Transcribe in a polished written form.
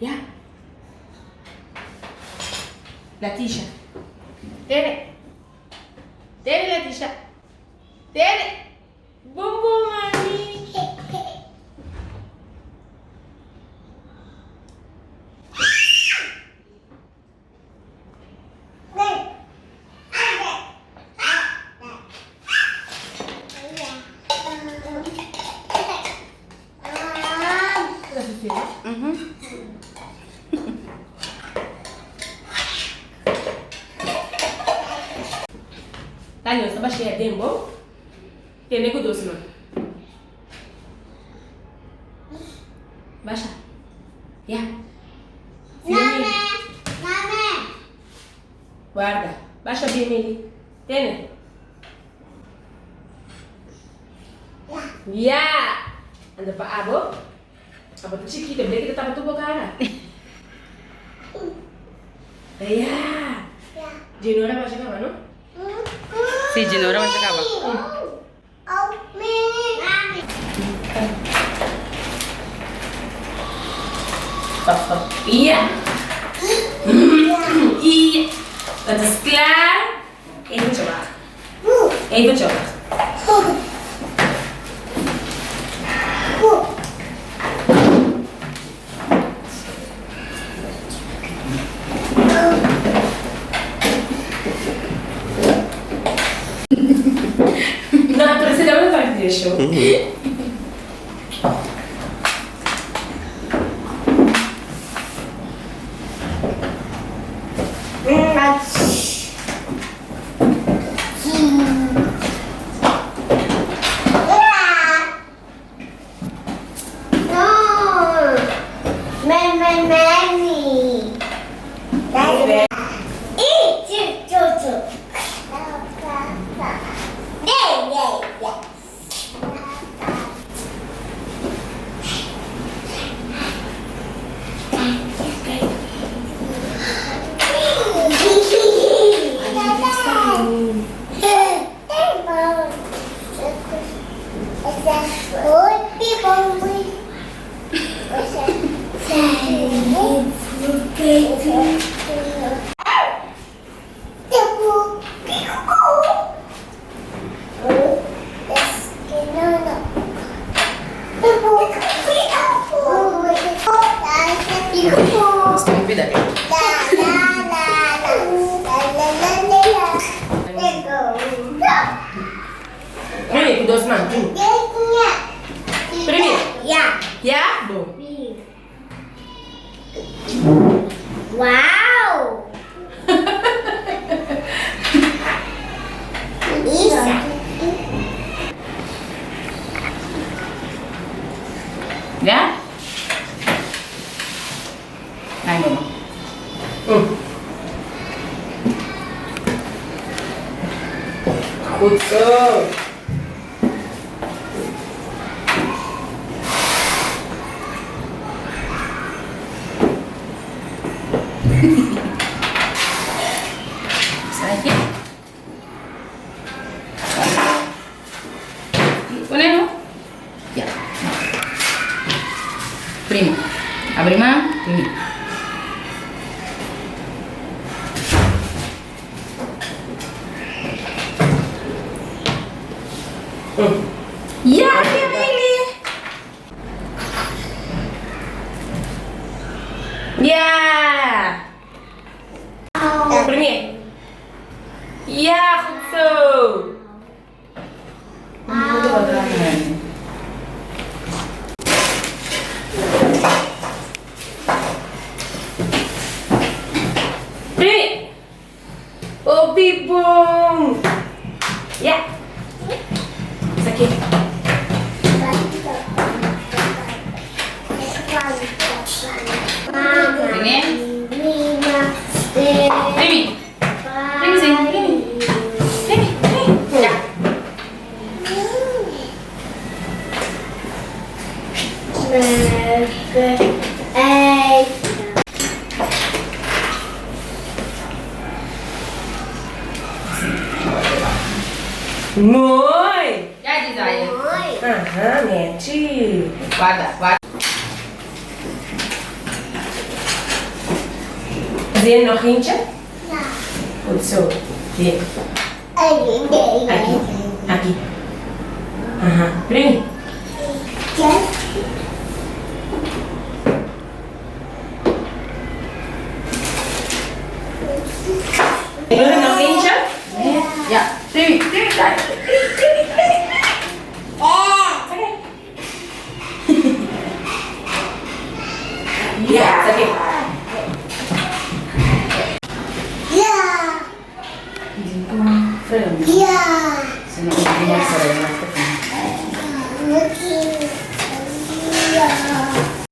Ya. Latisha. Tene. Tene Latisha. Tene. Bon bon mami. Daniel, ta bashia den bo. Tene ku dos man. Basha. Ya. Mame, mame. Guarda. Basha bien, Meli. Tene. Ya. Anda pa abo. Abo ta chiquito, bleki ta tapa tur bo cara. Ya. Dinora basha kaba, no? Si, Dinora basha kaba. Stop, stop. Ja. Ja. Dat is klaar. Eventje wachten. Eventje wachten. No, pero si dame un de show. Primi ku dos man, primi. Primi. Ya? Bo. Wow! Isa. Ya? Ay, mama. Goed zo. Esaki. Pone no? Ya. Primo. Abri man, primi. Ya, Bailey. Ja. Primi. Ja, goed zo. Primi. Hopi bon. Ja. Esaki. Primi. Primi. Primi, sí. Primi. Primi, primi. Ya. Mooi. Ya, Jizaya. Aha, nechi. Guarda, guarda. Zin, nog eentje? Ja. Goed zo. Hier. Aki. Aki. Aha. Primi. Wil je nog eentje? Ja. Primi, primi, kijk. Primi, primi, primi. Oké. Ja, oké. Ja. Ja. Ze nog niet maar